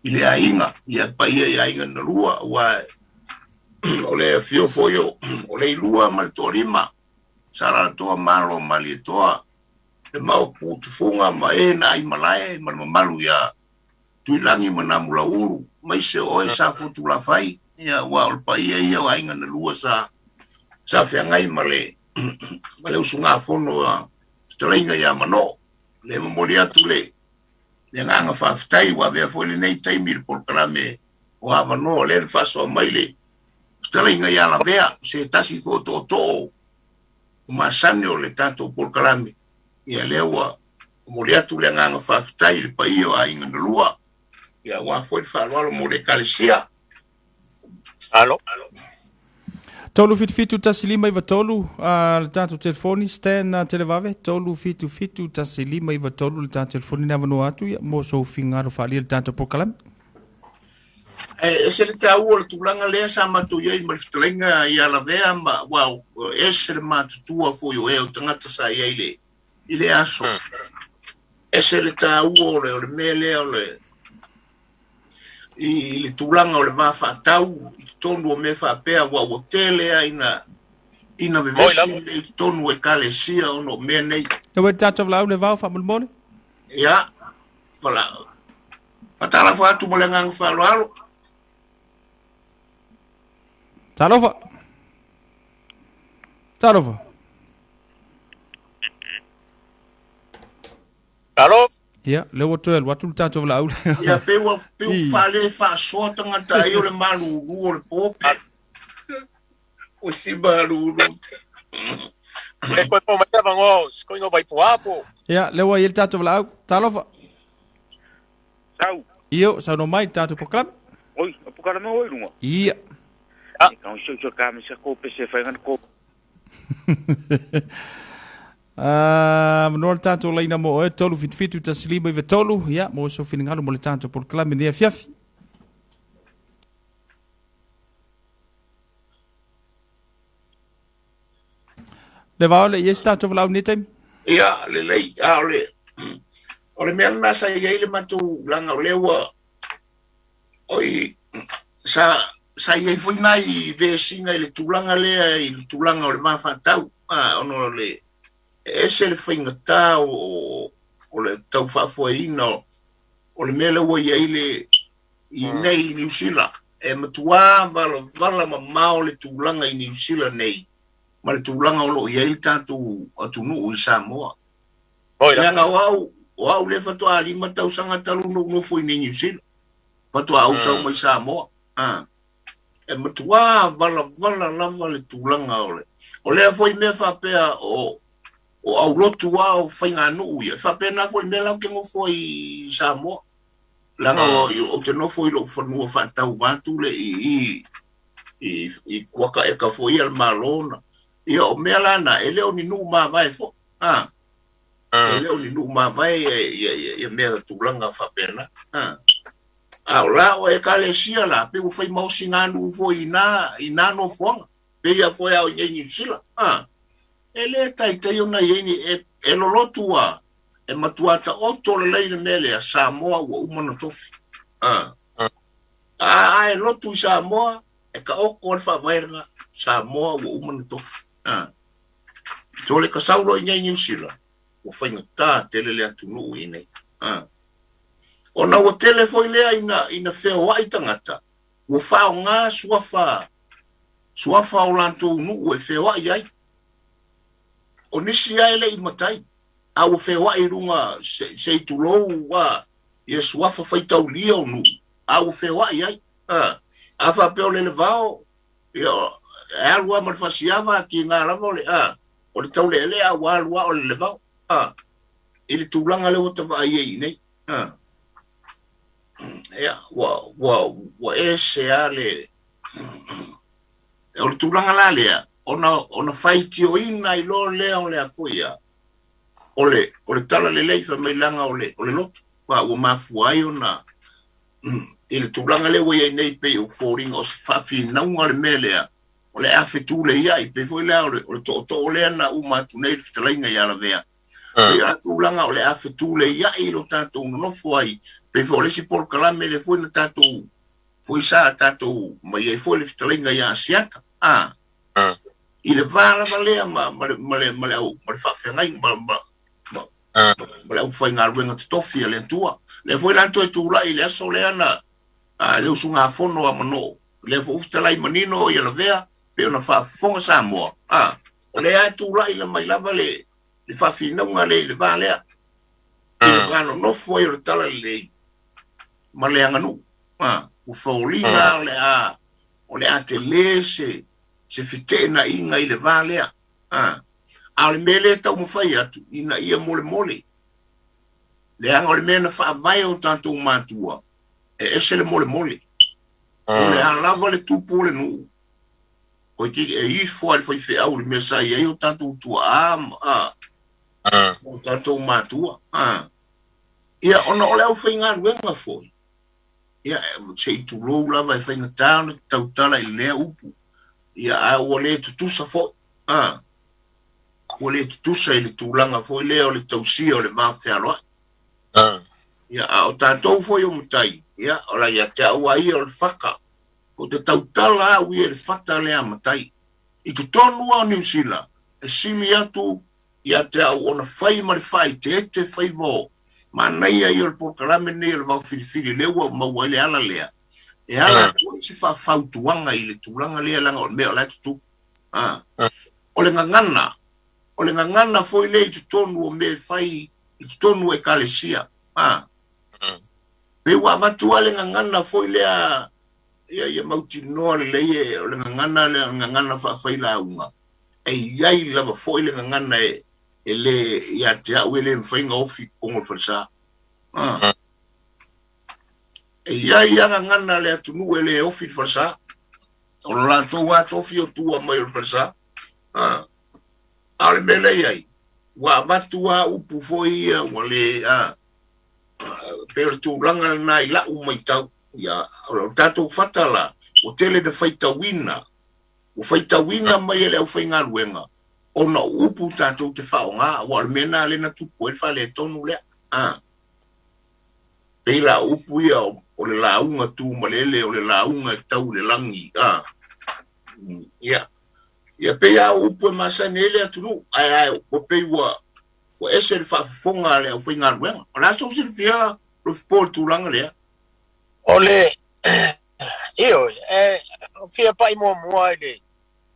Speaker 1: le aiga, ia paia i aiga na lua, aua o le afio foi o le ilua ma le toalima, sa lalatoa malo malietoa, le maopu tufuga ma e na ai malae ma le mamalu ia Tuilagi ma Namulaulu, maise o oe sa fotulafai, ia ua o le paia ia o aiga na lua sa feagai ma le usugafono a fetalaiga ia Manoo. Le momoli atu le agaga faafetai ua avea foi lenei taimi i le polokalame o avanoa lea na faasoa mai le fetalaiga ia Lavea, se tasi foi o tootoo o masani o le tatou polokalame. Ia lea ua momoli atu le agaga faafetai i le paia o aiga na lua, ia aua foi le faaaloalo mo le ekalesia.
Speaker 2: Alo.
Speaker 3: 377 1593 le tatou telefoni Stan Televave 377 1593 le tatou telefoni na avanoa atu ia mo sou finagalo faaalia le tatou polokalame.
Speaker 1: Ese le taua o le tulaga lea sa matou i ai ma le fetalaiga ia Lavea ma ua ese le matutua foi o e o tagata sa i ai i le aso. Ese le taua o le mea lea o le i le tulaga o le va faatau i totonu o mea faapea ua tele ai ina vevesi i totonu o ekalesia ona o mea nei.
Speaker 3: E ua tatou valaau le vao faamolemole?
Speaker 1: Ia, faatalofa atu ma le agaga faaaloalo.
Speaker 3: Talofa. Talofa.
Speaker 2: Alo.
Speaker 3: Ia, le ua toe alu atu le tatou valaau.
Speaker 1: Ia, pe ua faale faasoa tagata ai o le malulu o le pope. O si malulu.
Speaker 2: Le koe po mai vango, skoi no vai po.
Speaker 3: Ia, le ua i le tatou valaau. Talofa.
Speaker 4: Sau.
Speaker 3: Io, sau no mai tatou polokalame.
Speaker 4: Oi, o polokalame oi lunga.
Speaker 3: Ia.
Speaker 4: Ah. Ka so so ka me sa ko pese fai ngan ko.
Speaker 3: Manoa le tatou laina mo oe 377 1593 ia mo sou finagalo mo le tatou polokalame nei afiafi. Le vao le i ai se tatou valaau nei taimi?
Speaker 1: Ia, lelei, a o le mea lena sa i ai le matou laga o lea ua oi sa i ai foi nai vesiga i le tulaga lea i le tulaga o le va faatau, ona o le ese le faigata o le tau faafoeina o le mea lea ua i ai le i nei i Niu Sila. E matuā valavala mamao le tulaga i Niu Sila nei ma le tulaga o lo o i ai le tatou atunuu i Samoa. Leaga o au lea faatoa 5 tausaga talu ona ou nofo i nei Niu Sila. Faatoa ou sau mai Samoa. E matuā valavala lava le tulaga o le. O lea foi mea faapea o aulotu lava o faiganuu ia. E faapena foi mea la ou te nofo ai i Samoa. Leaga ou te nofo i lou fanua faatauva atu le i i kuakaeka foi ia le Malo na. Ia o mea la na, e le o ni nuu mavae foi. E le o ni nuu mavae ia mea tulaga faapena. A o la o ekalesia la, pe ua fai maosi ngā nuu foi i nā nofoaga. Pe ia foi au i nei Niu Sila. E le taitai ona i ai ni e lolotu a, e matua taoto lelei le mea lea, Samoa ua uma ona tofi. A e lotu i Samoa, e ka oko le faavaega, Samoa ua uma ona tofi. Tole ka saulo i nei Niu Sila, ua faigata tele le atunuu i nei. Ona ua tele foi lea ina feoai tagata, ua faaaoga suafa o latou nuu e feoai ai. O nisi ai le i matai, a ua feoai i luga se itulou ia suafa faitaulia o nuu, a ua feoai ai. A faapea o le levao, ia, e alu lava ma le fasiava, ki ngā lava o le, o le taulealea ua alu lava o le levao. I le tulaga lea ua tavaai ai i nei. Ia, ua ese lava le. O le tulaga la lea, ona faitioina ai loa lea o le a foi ia, o le tala lelei faamailaga o le lotu. Ua mafua ai ona i le tulaga lea ua i ai nei pei o foliga o se faafinauga le mea lea, o le afetule ia i pei foi lea o le tootoo lea na uma atu nei le fetalaiga ia Lavea. Pei a tulaga o le afetule ia i lo tatou nonofo ai, pei foi o le isi polokalame le foi na tatou foi sa tatou mai ai foi le fetalaiga ia Asiata. I le va lava lea ma le faafeagai ma le aufaigaluega totofi a le Atua. Lea foi la toe tulai le aso lea na le usugafono a Manoo. Lea foi fetalai manino ia Lavea pe ona faafofoga Samoa. O lea tulai la mai lava le faafinauga le i le va lea. I le va nonofo ai o le tala lelei ma le aganuu. Ua foliga o le a tele se feteenaiga i le va lea. A o le mea lea taumafai atu ina ia molemole. Leaga o le mea na faavae o tatou matua, e ese le molemole. O le a lava le tupu o le nuu, o te e ifo a le faifeau le mea sa i ai o tatou tuaa o tatou matua. Ia, ona o le aufaigaluega foi. Ia, se i tulou lava e faigata ona tautala i lea upu. Ia, a ua le tutusa foi. Ua le tutusa i le tulaga foi lea o le tausia o le va fealoai. Ia, a o tatou foi o matai, ia, o la ia te au a ia o le faka. O te tautala au ia le fata lea matai. I totonu o Niu Sila, e sili atu ia te au ona fai ma le faaiteete faiva o manaia ia o le polokalame nei o le vao filifili lea ua maua ai le ala lea. E ala atu ai se faafautuaga i le tulaga lea leaga o le mea o la e tutupu. O le gagana foi lea i totonu o mea e fai i totonu o ekalesia. Pe ua avatu lava le gagana foi lea ia mautinoa lelei o le gagana lea, o le gagana faafailauga. E i ai lava foi le gagana e le ia te au e le mafai ona ofi i totonu o le falesa. E i ai a gagana le atunuu e le ofi i le falesa. O lo latou atofi o tua mai o le falesa. A o le mea lea i ai, ua avatu a upu foi ia ua le pe o le tulaga lena i lau maitau. Ia, o le tatou fata la, ua tele na faitauina. Ua faitauina mai e le aufaigaluega ona o upu tatou te faaaoga, ua o le mea na le na tupu ai le faaletonu lea. Pei la upu ia o le lauga tu malele, o le lauga e tau i le lagi. Ia, ia pei a o upu e masani ai le atunuu, ae ua pei ua ese le faafofoga a le aufaigaluega. O le a sou silafia Lofipo le tulaga lea.
Speaker 2: O le ioe, e fia pa'i muamua i le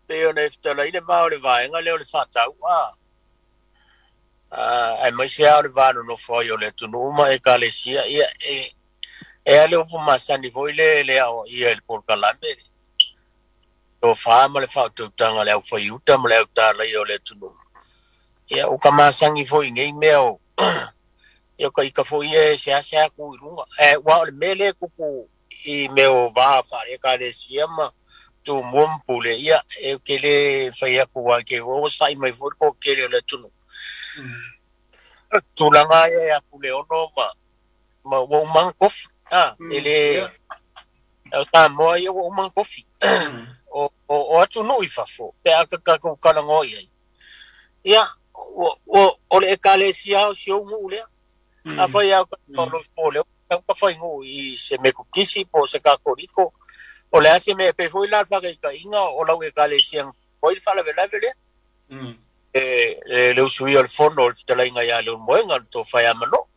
Speaker 2: pei ona e fetalai le va o le vaega lea o le fa'atau'a aemaise lava o le va nonofo ai o le atunuu ma ekalesia. Ia e a le upu masani foi le le aoaia i le polokalame tofā ma le faautautaga le aufaiuta ma le autalaia o le atunuu. Ia ua ka masagi foi i nei mea o ia ka ika foi ia e seasea ku i luga. E ua o le mea lea e tupu i mea o va faale-ekalesia ma tumua ma pule, ia e ke lē fai atu ai ke ua sa'i mai foi le toatele o le atunuu. Tulaga ia ia Puleono ma ua uma tofi. E le o Samoa ia ua uma tofi. O atunuu i fafo pe a tatou talanoa i ai. Ia o le ekalesia o si ou nuu lea. Afai au ka Lofipo lea tau ka fai nuu i se Metotisi po o se Katoliko. O le a se mea pe foi la le faataitaiga o lau ekalesia oi le faalavelave lea. E le usuia o le fono o le fetalaiga ia Leulumoega le tofa ia Mano.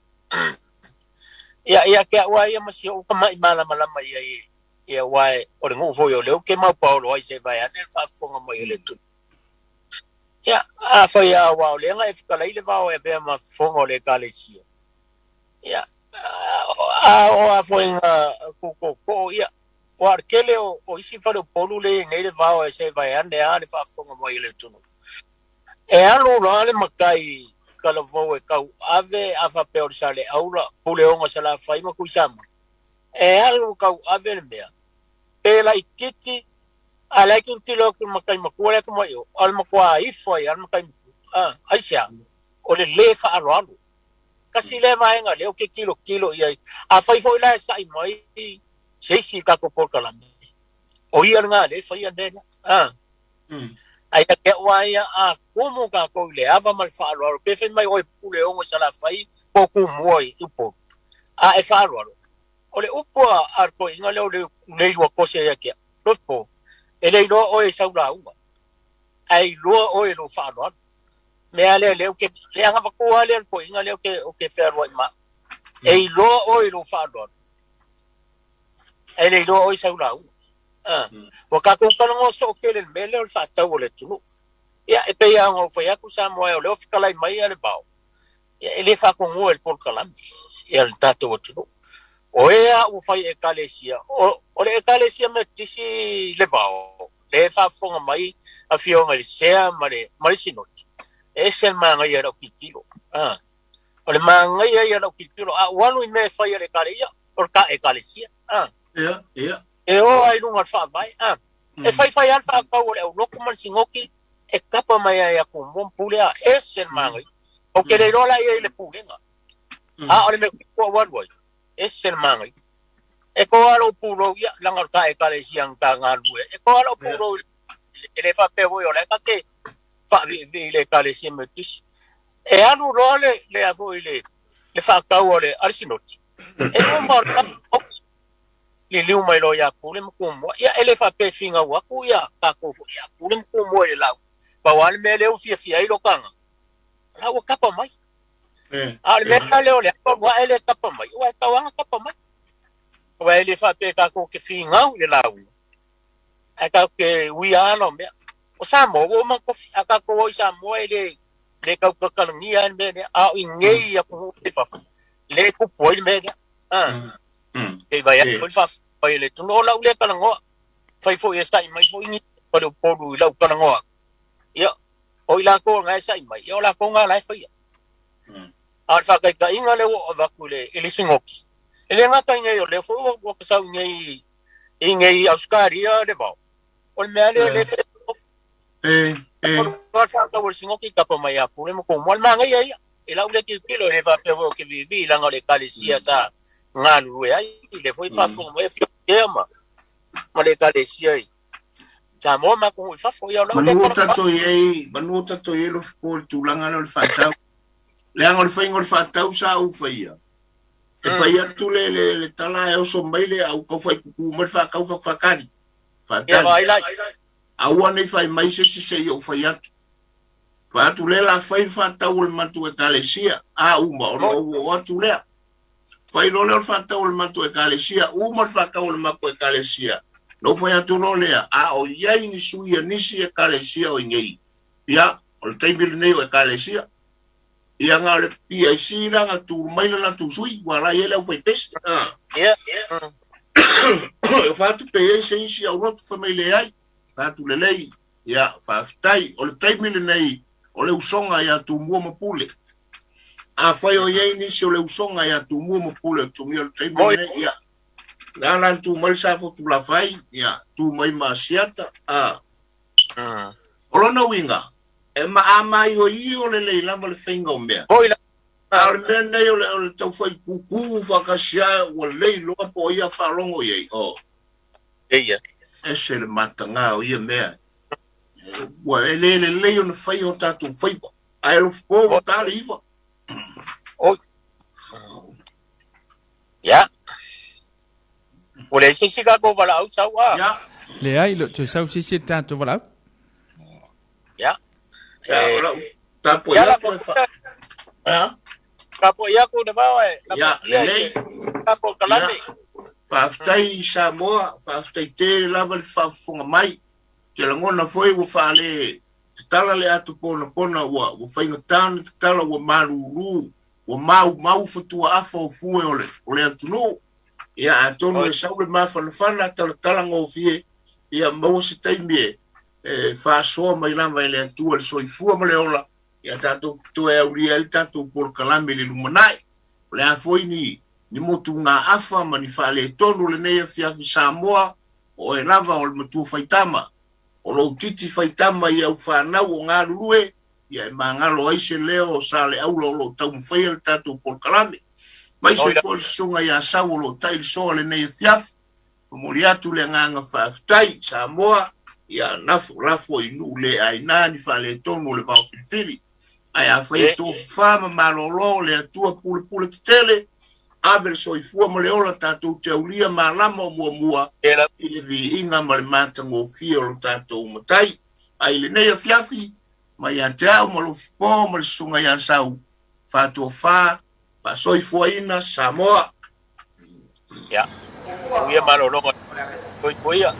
Speaker 2: Ia ke au ia ma si ou tama'i malamalama ia ia ua o le nuu foi o lea ke mau paolo ai se vai ane le faafofoga mai e le atunuu. Ia afai a ua o lea e fetalai le vao e avea ma fofoga o le ekalesia. Ia a o a foiga kukoko ia ua le tele o isi faleupolu le nei le vao e se vai ane a le faafofoga mai e le atunuu. E alu loa le matai talavou e tau ave a faapea o le Saleaula, Puleono Salafai ma Tuisamau. E alu tau ave le mea. Pe laitiiti a la e tilotilo atu le matai matua lea tamai o, o le matua ifo ai a le matai matua. Aisea, o le lē faaaloalo. Kasi lea vaega lea ou te tilotilo i ai. Afai foi la e sa'i mai se isi i le tatou polokalame, o ia lena lea e faia le mea lea. Ai ke ua ia a kumu tatou i le ava ma le faaaloalo. Pe fai mai oe Puleono Salafai po Tumua i Upolu. A e faaaloalo. O le upu a le toeaina lea o le iloa kose ia te au. Lofipo, e le iloa oe e sau lauga. Ae iloa oe i lou faaaloalo. Mea lea lea ou te le agavatua lea le toeaina lea ou te fealuai ma. E iloa oe i lou faaaloalo. Ae le iloa oe i sau lauga. Ua tatou talanoa soo tele le mea lea o le faatau o le atunuu. Ia e pei lava ona ou fai atu Samoa o lea ua fetalai mai le vao. Ia e le faatonua e le polokalame ia le tatou atunuu. O e a ua fai ekalesia, o le ekalesia Metotisi le vao, le faafofoga mai afioga i le sea ma le sinoti. E ese le magaia i lau tilotilo. O le magaia ia lau tilotilo, a ua alu i mea e fai a le ekalesia, o le ta ekalesia.
Speaker 1: Ia.
Speaker 2: E o ai luga o le faavae. E faifai lava le faatau o le aulotu ma le sinoti, e kapa mai ai ia Tumua ma Pule a, ese le magaia. Ou te le iloa la ia i le pulega. A o le mea ua alu ai, ese le magaia. E toa lou pulou ia, leaga o le ta ekalesia na ta galulue. E toa lou pulou e le faapea foi o la e ta te faaviivii i le ekalesia Metotisi. E alu loa le a foi le faatau o le sinoti. E uma o le liliu mai loa ia Pule ma Tumua. Ia e le faapea e finau atu ia tatou foi ia Pule ma Tumua i le lau. Pau lava le mea lea ua fiafia ai lotaga, la ua kapa mai. A o le mea lea o le ua e le kapa mai, ua e tauaga kapa mai. Ua e le faapea tatou te finau i le lauga. Ae tatou te uia ala o mea. O Samoa ua uma tofi. A tatou o i Samoa e le taukakalagia ai le mea lea. A o i nei atunuu i fafo, le tupu ai le mea lea. Te vai atu le faafoi le atunuu. O lau lea talanoa. Fai foi e sa'i mai foi ni faleupolu i lau talanoa. Ia, o i latou na e sa'i mai, ia o latou na la e faia. A o le faataitaiga lea ua ou avatu i le sinoti. E le gata i nei o lea foi ua kasau nei i nei Australia le vao. O le mea lea le O le faatau o le sinoti kapa mai ia Pule ma Tumua. Le magaia ia. E lau le tilotilo e le faapea foi o ke vivi leaga o le ekalesia sa galulue ai. Le foi faafofoga mai afioga ma le ekalesia i Samoa ma atunuu i fafo. Ia o lau
Speaker 1: lea Manu tatou i ai, manu tatou i ai Lofipo le tulaga lea o le faatau. Leaga o le faiga o le faatau sa ou faia. E fai atu le tala e oso mai le au kau fai kuku mai le faatau faakali.
Speaker 2: Ia vai lai.
Speaker 1: Aua nei fai mai se si se i ou fai atu. Fai atu le la fai le faatau o le matu ekalesia. A uma ona ou o atu lea. Fai loa lea o le faatau o le matou ekalesia, uma le faatau o le matou ekalesia, na ou fai atu loa lea, a o i ai ni sui a nisi ekalesia o i inei, ia, o le taimi lenei o ekalesia. Ia na o le PIC la na tu mai le latou sui, ua la i ai le aufaipese.
Speaker 2: Ia.
Speaker 1: E faatupe ai se isi au lotu fai mai leai. Faatu lelei, ia, faafetai. O le taimi lenei o le usoga ia Tumua ma Pule. Afai o i ai nisi o le usoga ia Tumua ma Pule o tumia o le taimi lenei, ia. Na la tu mai le Safotulafai, ia, tu mai ma Asiata. O lona uiga, e maamaioio lelei lava le faiga o mea. A o le mea lenei o le taufai kukū faatasi lava ua lelei loa po o ia faalogo i ai. O.
Speaker 2: Ia.
Speaker 1: Ese le matagā o ia mea. Ua e le lelei ona fai o tatou faiva. Ae alofa ua ta le 9.
Speaker 2: Oi. Ia. Ua leai se isi tatou valaau sau a.
Speaker 1: Ia.
Speaker 3: Leai, le o toe sau se isi le tatou valaau.
Speaker 2: Ia.
Speaker 1: Ia, o lau tapuai atu e fa... A?
Speaker 2: Tapuai atu le vao e.
Speaker 1: Ia, lelei.
Speaker 2: Tapuai.
Speaker 1: Faafetai Samoa, faafetai tele lava le faafofoga mai. Te lagona foi ua faale tatala le atu ponapona ua faigata ona tatala ua malūlū, ua maumau fatua afa o fue o le atunuu. Ia, atonu e sau le mafanafana, talatala gofie, ia maua se taimi e faasoa mai lava e le Atua le soifua ma le ola, ia tatou toe aulia ai le tatou polokalame i le lumanai. O le a foi ni motu ngā afa ma ni faaletonu lenei afiafi Samoa, o e lava o le matua faitama, o lou titi faitama i au whanau o ngā lulue, ia e mangalo ai se leo o sa le aula o lou taumafai le tatou polokalame. Mai se foi le susuga ia Sau o lou tailisoa lenei afiafi, momoli atu le agaga faafetai Samoa, ia nafo lafo i nuu le aina ni faaletonu o le vao filifili. Ae afai e tofafa ma malolo le Atua pulepule tetele, ave le soifua ma le ola tatou te aulia malama o muamua i le viiga ma le matagofie o lo tatou matai. Ai lenei afiafi, mai ia te au ma Lofipo ma le susuga ia Sau, faatofa, faasoifuaina Samoa.
Speaker 2: Ia, uia malologa, soifua ia.